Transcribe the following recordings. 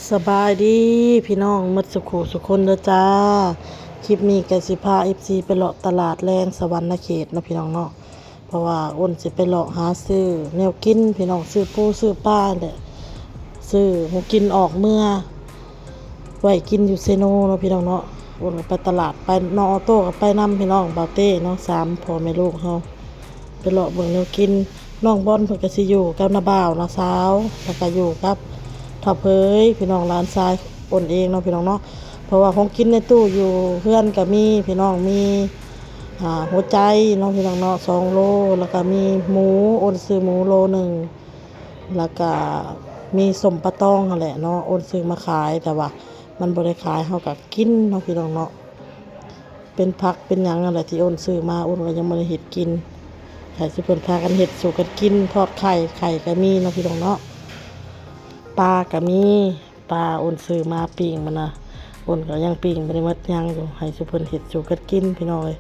ສະບາຍດີພີ່ນ້ອງໝົດສຸຂູສຸຄົນເດີຈ້າ. ຄລິບນີ້ກໍຊິພາເອັຟຊີໄປເລາະຕະຫຼາດແລງສະຫວັນນະເຂດເນາະພີ່ນ້ອງເນາະ, ເພາະວ່າອ້ນຊິໄປເລາະຫາຊື້ແນວກິນພີ່ນ້ອງ, ຊື້ປູຊື້ປາແຫຼະ, ຊື້ແນວກິນອອກເມືອໄວ້ກິນຢູ່ເຊໂນເນາະພີ່ນ້ອງເນາະ. ອ້ນກໍໄປຕະຫຼາດ ໄປ ນ້ອງອໍໂຕ້ກໍໄປນຳພີ່ນ້ອງ, ບ່າວເຕ້ເນາະ, ສາມພໍ່ແມ່ລູກເຮົາ ໄປເລາະເບິ່ງແນວກິນ. ນ້ອງບອນເພິ່ນກໍຊິຢູ່ກັບນ້າບ່າວນ້າສາວ ແລ້ວກໍຢູ່ກັບທ້າວເຜີຍ ພີ່ນ້ອງ, ຫຼານຊາຍອ້ນເອງເນາະພີ່ນ້ອງເນາະ. ເພາະວ່າຂອງກິນໃນຕູ້ຢູ່ເຮືອນກໍມີພີ່ນ້ອງ, ມີ ອ່າ ຫົວໃຈເນາະພີ່ນ້ອງເນາະ ສອງໂລ, ແລ້ວກໍມີໝູ ອ້ນຊື້ໝູໂລໜຶ່ງ, ແລ້ວກໍມີສົ້ມປາຕອງຫັ້ນແຫຼະເນາະ, ອ້ນຊື້ມາຂາຍ ແຕ່ວ່າມັນບໍ່ໄດ້ຂາຍ ເຮົາກໍກິນເນາະພີ່ນ້ອງເນາະ. ເປັນຜັກເປັນຫຍັງຫັ້ນແຫຼະທີ່ອ້ນຊື້ມາ, ອ້ນກໍຍັງບໍ່ໄດ້ເຮັດກິນ, ໃຫ້ຊຸມເພິ່ນພາກັນເຮັດສູ່ກັນກິນ. ທອດໄຂ່ ໄຂ່ກໍມີເນາະພີ່ນ້ອງເນາະ, ປາກໍມີ, ປາອ້ນຊື້ມາປີ້ງມື້ນະ, ອ້ນກໍຍັງປີ້ງບໍ່ໄດ້ໝົດຍັງຢູ່, ໃຫ້ຊຸມເພິ່ນເຮັດສູ່ກັນກິນພີ່ນ້ອງເອີຍ.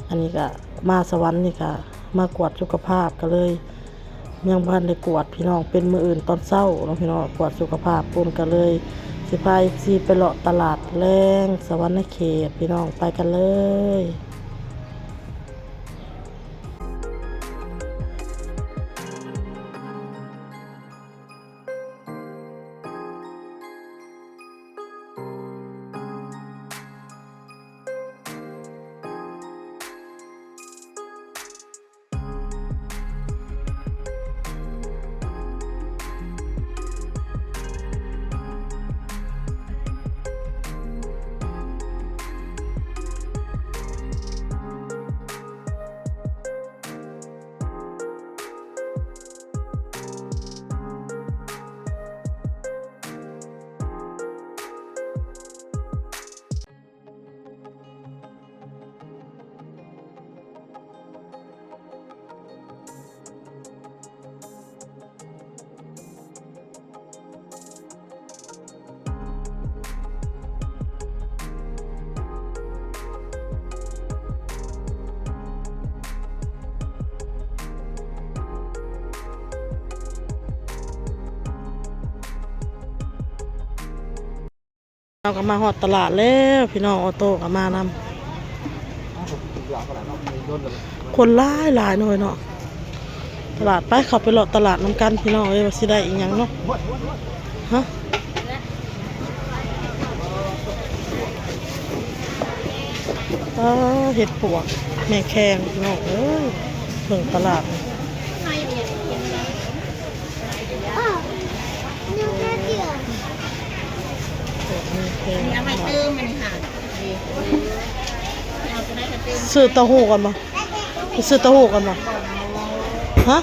ອັນນີ້ກໍມາສະຫວັນນີ້ກໍມາກວດສຸຂະພາບ, ກໍເລີຍ ຍັງບໍ່ທັນໄດ້ກວດພີ່ນ້ອງ, ເປັນມື້ອື່ນຕອນເຊົ້າເນາະພີ່ນ້ອງ ກວດສຸຂະພາບ. ອ້ນກໍເລີຍຊິພາເອັຟຊີໄປເລາະຕະຫຼາດແລງສະຫວັນນະເຂດພີ່ນ້ອງ, ໄປກັນເລີຍ. ເຮົາກໍມາຮອດຕະຫຼາດແລ້ວພີ່ນ້ອງ, ອໍໂຕ້ກໍມານຳ. ຄົນຫຼາຍໆເນາະເນາະ ຕະຫຼາດ. ໄປ ເຂົ້າໄປເລາະຕະຫຼາດນຳກັນພີ່ນ້ອງເອີຍ ວ່າຊິໄດ້ອີ່ຫຍັງເນາະ. ຮະ ເອີ ເຫັດປວກ ແມ່ແຂງພີ່ນ້ອງເອີຍ, ເບິ່ງຕະຫຼາດ. ເອົາໄວ້ຕື່ມອັນນີ້ຫາ ຊື້ເຕົ້າຫູ້ກ່ອນບໍ່? ໄປຊື້ເຕົ້າຫູ້ກ່ອນບໍ່? ຮະ?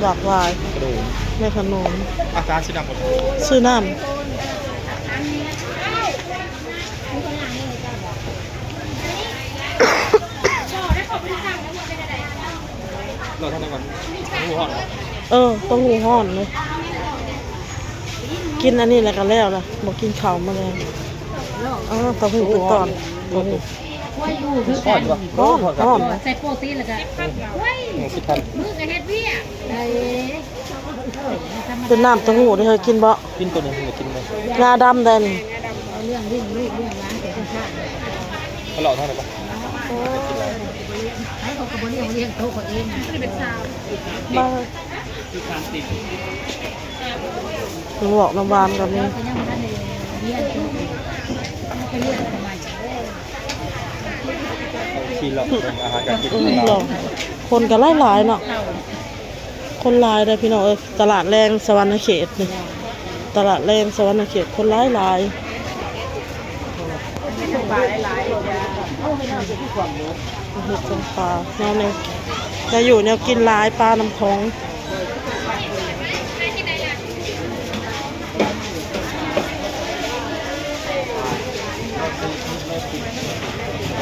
ຫຼາກຫຼາຍ ຂະໜົມ ແມ່ຂະໜົມ. ອາຈານຊື້ນ້ຳບໍ່? ຊື້ນ້ຳ. ເອີ ເຕົ້າຫູ້ຮ້ອນເລີຍ, ກິນອັນນີ້ແລ້ວກໍແລ້ວລະ, ບໍ່ກິນເຂົ້າມື້ແລງ. ເອີ ເຕົ້າຫູ້ເປັນຕອນ ເຕົ້າຫູ້ ຮ້ອນບໍ່? ຮ້ອນ ຮ້ອນ. ໃສ່ໂປຣຕີນແລ້ວກໍ ໂອ້ຍ ສິບພັນ ມື້ກໍເຮັດວຽກ. ເປັນນ້ຳເຕົ້າຫູ້ເດ້ ເຄີຍກິນບໍ່? ກິນໂຕນີ້ ກິນເລີຍ. ງາດຳໄດ໋ນີ້. ເອົາເລື່ອງລ້ຽງລູກລ້ຽງຫຼານໄປທາງຊາດ ເຂົາເລົ່າເທົ່າໃດບໍ່? ໂອ້ຍ ໃຜເຂົາກໍບໍ່ລ້ຽງ ລ້ຽງໂຕເຂົາເອງ. ມາ ນ້ຳຫວອກນ້ຳຫວານກໍມີ. ເຂົາກໍຍັງບໍ່ທັນໄດ້ລ້ຽງໂຕ ເຂົາໄປລ້ຽງທຳໄມ? ຂີ່ເລາະເບິ່ງອາຫານການກິນຂອງລາວ. ຄົນກໍຫຼາຍໆເນາະ. ຄົນຫຼາຍເດ້ພີ່ນ້ອງເອີຍ, ຕະຫຼາດແລງສະຫວັນນະເຂດນີ້ ຕະຫຼາດແລງສະຫວັນນະເຂດ ຄົນຫຼາຍໆ. ເຮັດຕົ້ມປາ ແນວນີ້ ແນວຢູ່ແນວກິນຫຼາຍ ປານ້ຳຂອງ.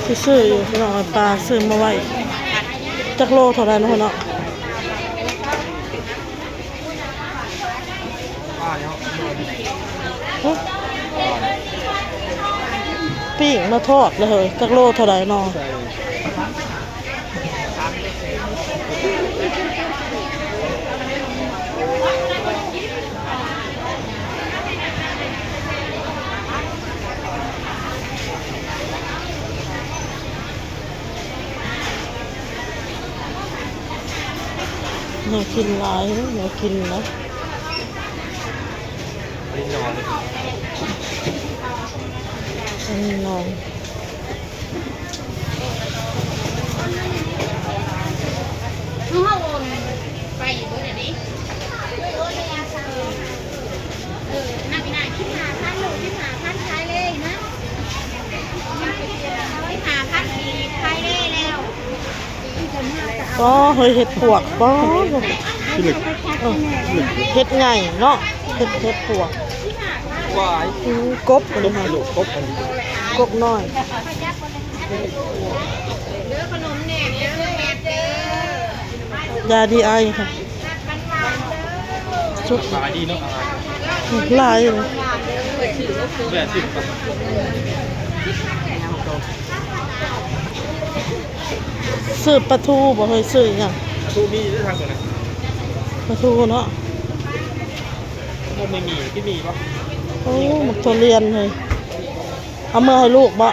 ຊິຊື້ຢູ່ພີ່ນ້ອງເອີຍ, ປາຊື້ມາໄວ້. ຈັກໂລເທົ່າໃດເນາະ? ຫຶ? ປີ້ງມາທອດເລີຍເຮີ້ຍ, ຈັກໂລເທົ່າໃດເນາະ? ໃສ່ ສາມ ໂລ ສີ່ ໂລ. ກິນຫຼາຍເນາະ ແນວກິນນະ ອັນນີ້ໜອງ ເຮົາ ເຮົາໂອນໄປຢູ່ເບິດອັນນີ້ ເອີ ນັບໜ້າ ສິບຫ້າພັນ ລູກ ສິບຫ້າພັນ ຂາຍເລີຍນະ ສິບຫ້າພັນ ຂາຍເລີຍແລ້ວ. ອໍ ເຮີຍ ເຫັດປວກ ປໍ ເອີ ເຫັດໃຫຍ່ເນາະ ເຫັດ ເຫັດປວກ ຫວາຍ ອືມ ກົບ ກົບ ອັນນີ້ ລູກ ກົບ ອັນນີ້ ກົບນ້ອຍ ຢາດີໄອ ຂາຍດີເນາະ ຫຼາຍ ແບບສິບ ຊື້ປາທູບໍ່ເຮີ້ຍ ຊື້ຫຍັງ? ປາທູມີຢູ່ທາງຕົວນັ້ນ ປາທູເນາະ ບໍ່ມີ ມີ ຄືມີບໍ່? ໂອ້ ໝາກຖົ່ວລຽນເຮີ້ຍ ເອົາເມືອໃຫ້ລູກບໍ່?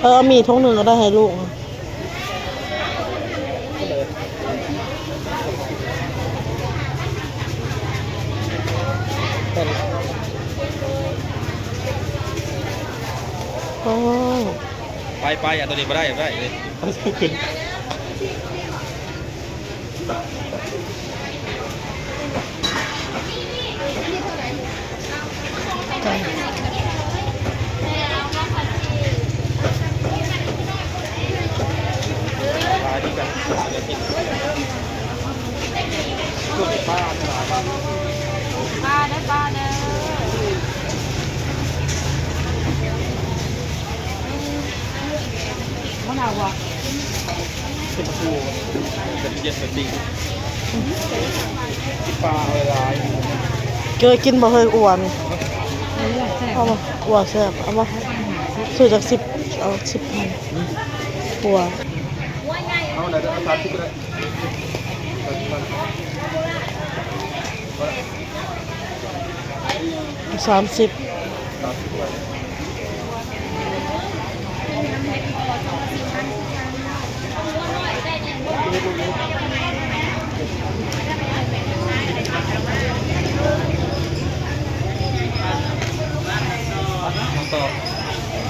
ເອີ ເອົາໝີຖົ່ວໜຶ່ງກໍໄດ້ໃຫ້ລູກ. ໂອ້ ໄປໆ ອັນໂຕນີ້ບໍ່ໄດ້ ບໍ່ໄດ້ເລີຍ ເອົາຂຶ້ນ. ປາເດີ ປາເດີ ມັນເອົາວ່າ ເປັນປາທູ ເປັນເຢັນເປັນປີ້ງ ກິນປາເອົາຫຼາຍໆ. ເຄີຍກິນບໍ່ເຄີຍ ອົ່ວນີ້? ເອົາມາ ອົ່ວແຊບ ເອົາມາ ຊື້ຈັກສິບ ເອົາສິບພັນ ອົ່ວ ເອົາໄດ້ ເອົາສາມສິບກໍໄດ້. ສາມສິບ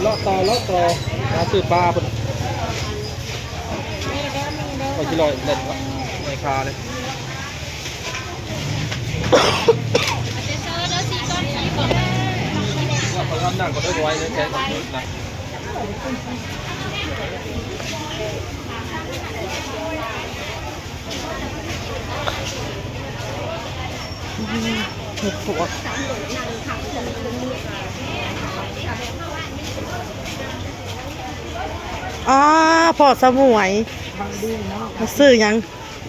ເລາະຕໍ່ ເລາະຕໍ່ ຫາຊື້ປາພຸ້ນ ໄປທີ່ຮ້ອຍເລັດ ໄປຄາເລີຍ. ເຫັດປວກ ອ້າ ພໍ່ສະໝວຍ ມາຊື້ຫຍັງ?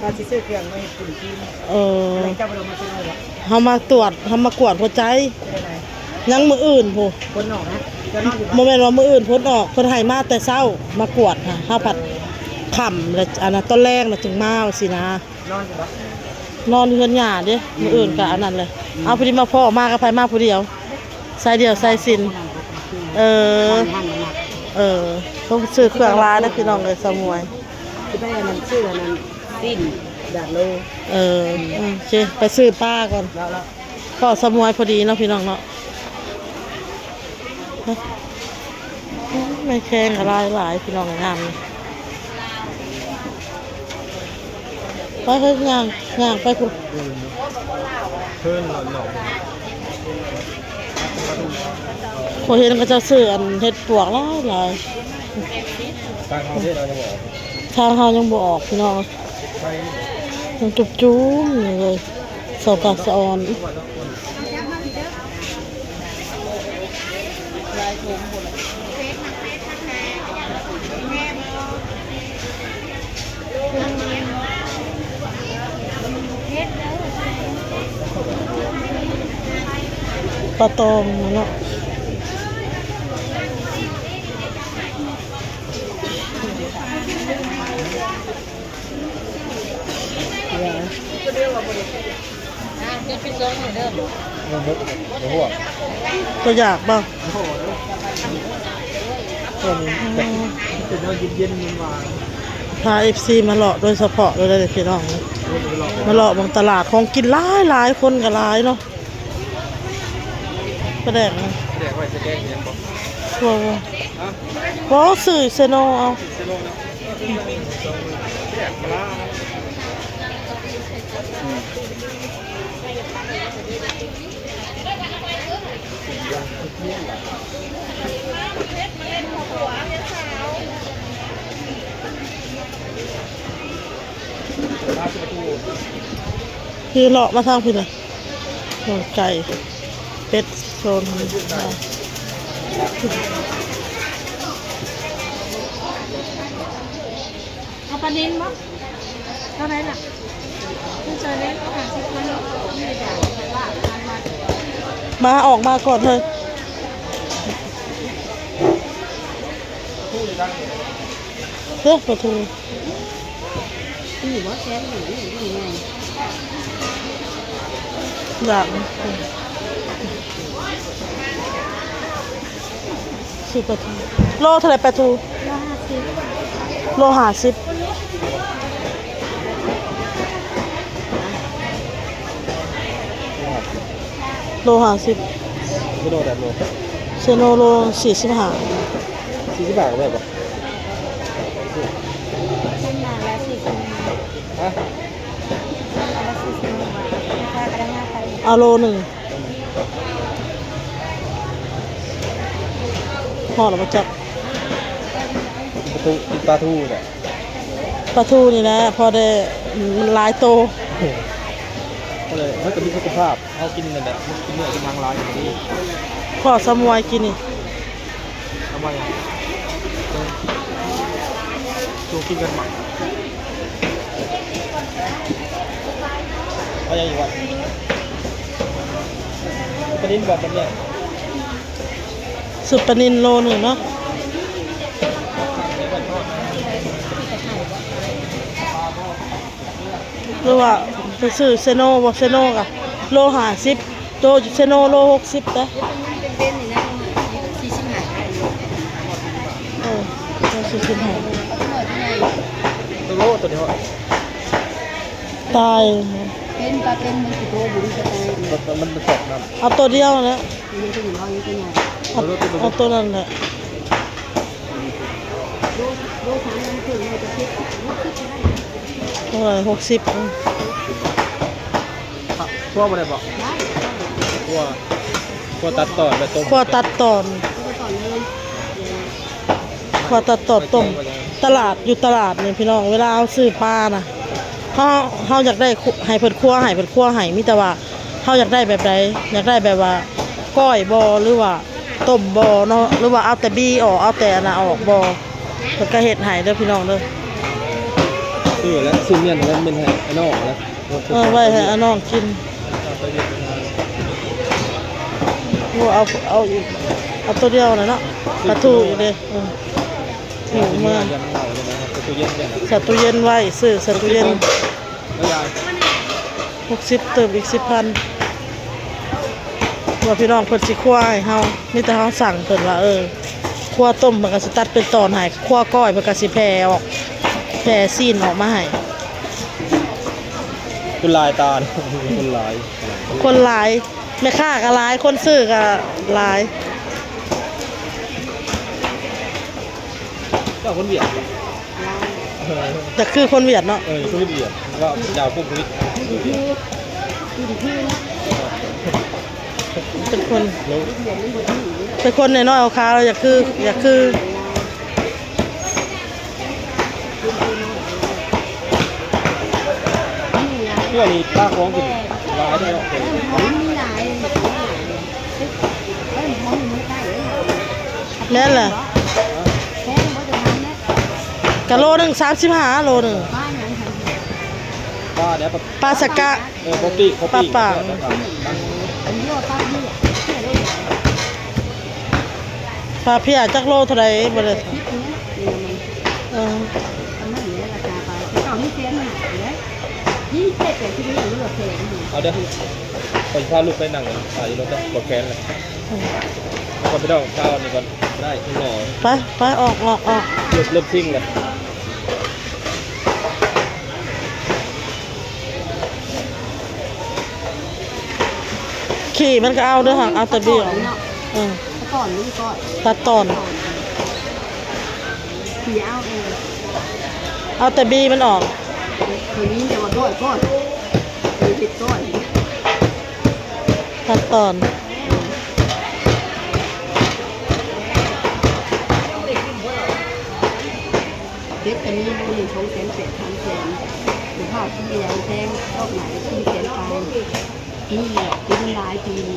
ວ່າຊິຊື້ເຄື່ອງມາເຮັດບຸນກິນ. ເອີ ເຮົາມາຕວດ ເຮົາມາກວດຫົວໃຈ. ຍັງມື້ອື່ນພຸ້ນ ຜົນອອກນະ ຈະນອນຢູ່ບໍ່? ບໍ່ແມ່ນວ່າມື້ອື່ນຜົນອອກ ເພິ່ນໃຫ້ມາແຕ່ເຊົ້າ ມາກວດຫັ້ນ ເຮົາພັດຄ່ຳ ແລ້ວອັນນັ້ນ ຕອນແລງລະຈຶ່ງມາ ວ່າຊີ້ນະ. ນອນຢູ່ບໍ່? ນອນຢູ່ເຮືອນຍ່າເດ້. ອືມ ມື້ອື່ນກະອັນນັ້ນແຫຼະ. ອືມ ເອົາ ພໍດີມາພໍ້ ມາກັບໃຜ? ມາຜູ້ດຽວ ສາຍດຽວສາຍສິນ. ເອີ ເອີ ຕ້ອງຊື້ເຄື່ອງຫຼາຍເດີພີ່ນ້ອງເອີຍ ສາວໝວຍ. ຊິໄປອັນນັ້ນ ຊື້ອັນນັ້ນ ຊີ້ນ ຢາກໂລ. ເອີ ອືມ ໂອເຄ ໄປຊື້ປາກ່ອນ. ເລາະໆ ພໍ້ສາວໝວຍພໍດີເນາະພີ່ນ້ອງເນາະ. ແມ່ແຂ້ງກໍຫຼາຍໆ ພີ່ນ້ອງ ງາມນີ້. ໄປເຮີ້ຍ ຍ່າງ ຍ່າງໄປພຸ້ນ. ເພິ່ນເນາະ ເພິ່ນເນາະ ຂ້ອຍເຫັນເຂົາເຈົ້າຊື້ອັນເຫັດປວກຫຼາຍໆ. ທາງເຮົາເດ້ ເຮົາຍັງບໍ່ອອກ ທາງເຮົາຍັງບໍ່ອອກ ພີ່ນ້ອງ. ໄປ ຍັງຈຸ້ມໆຢູ່ເລີຍ ສອງປາກສະອອນ. ປາຕອງເນາະ. ເຈົ້າຢາກບໍ່? ເປັນແນວເຢັນໆ ຫວານໆ ພາເອັຟຊີມາເລາະໂດຍສະເພາະເລີຍເດ້ພີ່ນ້ອງ. ມາເລາະເບິ່ງຕະຫຼາດ ຂອງກິນຫຼາຍໆ ຄົນກໍຫຼາຍເນາະ. ປາແດກນະ ປາແດກໄວ້ສະແກງຫຍັງບໍ່? ບໍ່ ບໍ່ ບໍ່ ຊື້ເຊໂນເອົາ. ຄືເລາະມາທາງພີ້ລະ ໂຊນໄກ່ ເປັດ ໂຊນ ເອົາປານິນບໍ່? ເທົ່າໃດລະ? ຄືເຈົ້າເດ້ ຫ້າສິບພັນ ນີ້ຈ້ະ ມາ ອອກມາກ່ອນເຮີ້ຍ. ເອີ ປາທູ ນີ້ບໍ່ແຊບ ນີ້ ນີ້ໃຫຍ່ ລາບ ຊື້ປາທູ ໂລເທົ່າໃດປາທູ? ໂລຫ້າສິບ ໂລຫ້າສິບ ໂລຫ້າສິບ. ເຊໂນໄດ້ໂລ ເຊໂນໂລສີ່ສິບຫ້າ ສີ່ສິບຫ້າກໍໄດ້ບໍ່? ຮະ? ເອົາໂລໜຶ່ງ ຮອດແລ້ວບໍ່ຈັກ ປາທູ ປາທູແຫຼະ ປາທູນີ້ແຫຼະ ພໍໄດ້ ມັນຫຼາຍໂຕ ກໍເລີຍ ມັນກໍມີສຸຂະພາບ ເຮົາກິນນັ້ນແຫຼະ ມັນກິນເນື້ອກິນໜັງຫຼາຍ ພໍສະໝວຍກິນນີ້. ທຳໄມອ່ະ? ເອີ ໂຈກິນກັນມາ ເອົາຫຍັງອີກວະ? ປານິນບໍ່ ປານິນ ຊຸດປານິນໂລໜຶ່ງເນາະ ຫຼືວ່າໄປຊື້ເຊໂນບໍ່? ເຊໂນກະໂລຫ້າສິບ ໂຕເຊໂນໂລຫົກສິບເດ້. ເອີ ໂລສີ່ສິບຫ້າ ໂຕໂລໂຕດຽວ ຕາຍ ເປັນປາເປັນ ມັນຊິໂຕບໍ່ດີກະຕາຍ ມັນ ມັນແຊບນຳ ເອົາໂຕດຽວນະ ເອົາໂຕນັ້ນແຫຼະ. ເທົ່າໃດ? ຫົກສິບ ເອີ ຂົ້ວບໍ່ໄດ້ບໍ່? ຂົ້ວຕັດຕອນແລ້ວຕົ້ມ ຂົ້ວຕັດຕອນ ຂົ້ວຕັດຕອນຕົ້ມ. ຕະຫຼາດ ຢູ່ຕະຫຼາດນີ້ພີ່ນ້ອງ ເວລາເຮົາຊື້ປານະ ເຮົາ ເຮົາຢາກໄດ້ ໃຫ້ເພິ່ນຂົ້ວໃຫ້ ເພິ່ນຂົ້ວໃຫ້ ມີແຕ່ວ່າ ເຮົາຢາກໄດ້ແບບໃດ? ຢາກໄດ້ແບບວ່າກ້ອຍບໍ່ ຫຼືວ່າຕົ້ມບໍ່ເນາະ ຫຼືວ່າເອົາແຕ່ບີອອກ ເອົາແຕ່ອັນນັ້ນອອກບໍ່? ເພິ່ນກະເຮັດໃຫ້ເດີພີ່ນ້ອງເດີ. ຊື້ແລ້ວ ຊື້ມ້ຽນແລ້ວ ມ້ຽນໃຫ້ອ້າຍນ້ອງແລ້ວ ເອີ ໄວ້ໃຫ້ອ້າຍນ້ອງກິນ. ໂອ້ ເອົາ ເອົາອີກ ເອົາໂຕດຽວນະເນາະ ປາທູອີກເດ້. ເອີ ໃສ່ຕູ້ເຢັນໄວ້ ໃສ່ຕູ້ເຢັນໄວ້ ຊື້ໃສ່ຕູ້ເຢັນ. ຫົກສິບ ເຕີມອີກສິບພັນ ວ່າພີ່ນ້ອງເພິ່ນຊິຂົ້ວໃຫ້ເຮົາ ມີແຕ່ເຮົາສັ່ງເພິ່ນວ່າ ເອີ ຂົ້ວຕົ້ມ ເພິ່ນກະຊິຕັດເປັນຕອນໃຫ້ ຂົ້ວກ້ອຍ ເພິ່ນກະຊິແຜ່ອອກ ແຜ່ຊີ້ນອອກມາໃຫ້. ຄົນຫຼາຍຕາ ຄົນຫຼາຍ ຄົນຫຼາຍ ແມ່ຄ້າກະຫຼາຍ ຄົນຊື້ກະຫຼາຍ. ເຈົ້າຄົນຫວຽດ ຢາກຄືຄົນຫວຽດເນາະ. ເອີ ຄົນຫວຽດ ວ່າດາວໂຄວິດ ເປັນຄົນ ເປັນຄົນນ້ອຍໆ ຂາວໆ ຢາກຄື ຢາກຄື. ເທື່ອນີ້ປາຂອງຂຶ້ນຫຼາຍເດ້ເນາະ. ແມ່ນແຫຼະ ກະໂລໜຶ່ງສາມສິບຫ້າ ໂລໜຶ່ງ ປາແດ່ ປາສະກະ ເອີ ເຂົາປີ້ ເຂົາປີ້ ປາປ່າ ປາເພຍ ຈັກໂລເທົ່າໃດ? ບໍ່ໄດ້ ເອີ ເອົາເດີ ຂ້ອຍຊິພາລູກໄປນັ່ງ ອ່າ ຢູ່ລົດເດີ ບໍ່ແຄນແຫຼະ. ເອົາກ່ອນ ພີ່ນ້ອງ ເອົາອັນນີ້ກ່ອນ ໄດ້ ຮໍ ໄປ ໄປ ອອກ ອອກ ອອກ ເລີ່ມ ເລີ່ມຊິງແລ້ວ. ຂີ້ມັນກໍເອົາເດີຫັ້ນ ເອົາແຕ່ບີອອກ. ເອີ ຕັດຕອນນີ້ກ່ອນ ຕັດຕອນ ຊິເອົາເອງ ເອົາແຕ່ບີມັນອອກ. ໂຕນີ້ຈະວ່າກ້ອຍ ກ້ອຍ ເຮັດກ້ອຍ ຕັດຕອນ. ເຮັດອັນນີ້ມື້ໜຶ່ງສອງແສນແປດ ສາມແສນ ໝາກພ້າວທີ່ແພງ ດອກໄມ້ສີ່ແສນປາຍ ນີ້ແຫຼະ ກິນຫຼາຍປີນີ້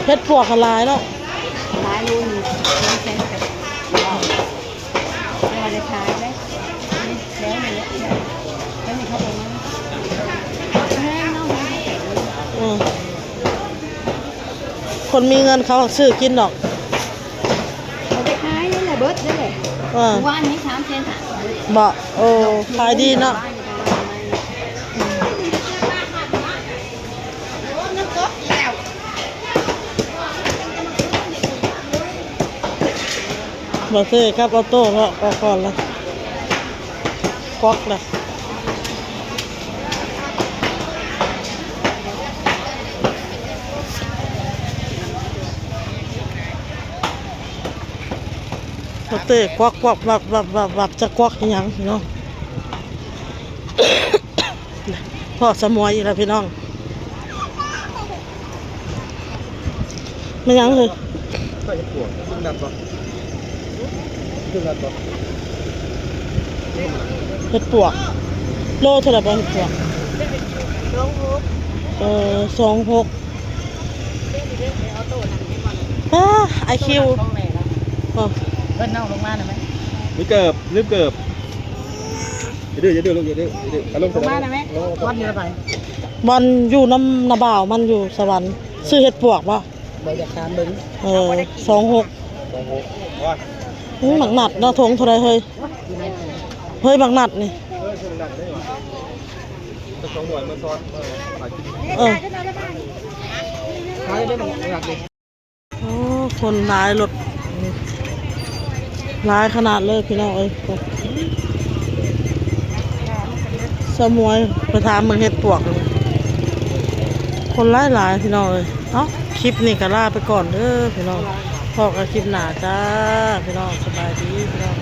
ເຮັດປວກກໍຫຼາຍເນາະ ຫຼາຍໂລໜຶ່ງ ແຕ່ວ່າໄດ້ຂາຍເດ້ ແຖວນີ້ແຫຼະ ແຖວນີ້ເຂົາບໍ່ມາ ແພງເນາະ ເອີ ຄົນມີເງິນເຂົາຊື້ກິນດອກ ເຂົາໄດ້ຂາຍແລ້ວ ເບິດແລ້ວ ເອີ ວານນີ້ສາມແສນຫ້າ ບໍ່ ໂອ້ ຂາຍດີເນາະ. ບໍ່ເຊີກັບອອໂຕ້ເນາະ ກວັກກ່ອນລະ ກວັກລະ ບໍ່ເຕີກວັກ ກວັກ ວັບ ວັບ ວັບ ວັບ ຈັກກວັກອີ່ຫຍັງເນາະ. ພໍ້ສະໝວຍອີກແລ້ວພີ່ນ້ອງ ແມ່ນຫຍັງເຮີ້ຍ? ເຮັດປວກ ເຮັດປວກ ໂລເທົ່າໃດບໍ່ເຮັດປວກ? ສອງຫົກ ເອີ ສອງຫົກ ອ້າ ໄອຄິວ ເອີ້ນນ້ອງລົງມາໄດ້ໄໝ? ມີເກີບ ລືມເກີບ. ຢ່າດື້ ຢ່າດື້ລູກ ຢ່າດື້ ຢ່າດື້ ເອົາລົງ ລົງມາໄດ້ໄໝ? ວັດຢູ່ລະໄປ? ວັນຢູ່ນຳນ້າບ່າວມັນຢູ່ສະຫວັນ ຊື້ເຫັດປວກບໍ່? ບໍ່ ຢາກຖາມເບິ່ງ ເອີ ສອງຫົກ ສອງຫົກ ຫືມ ບັກນັດເນາະ ຖົງເທົ່າໃດເຮີ້ຍ? ເຮີ້ຍ ບັກນັດນີ້ ເອີ ບັກນັດນີ້ຫວາ ສອງໜ່ວຍ ມາຊອດ ມາຂາຍກິນ ເອີ ຂາຍໄດ້ບັກນັດນີ້. ໂອ້ ຄົນຫຼາຍ ລົດຫຼາຍຂະໜາດເລີຍພີ່ນ້ອງເອີຍ ສະໝວຍໄປຖາມເບິ່ງເຫັດປວກ ຄົນຫຼາຍໆ ພີ່ນ້ອງເອີຍ. ເອົ້າ ຄລິບນີ້ກໍລາໄປກ່ອນເດີພີ່ນ້ອງ ພໍ້ກັນຄລິບໜ້າຈ້າພີ່ນ້ອງ ສະບາຍດີພີ່ນ້ອງ.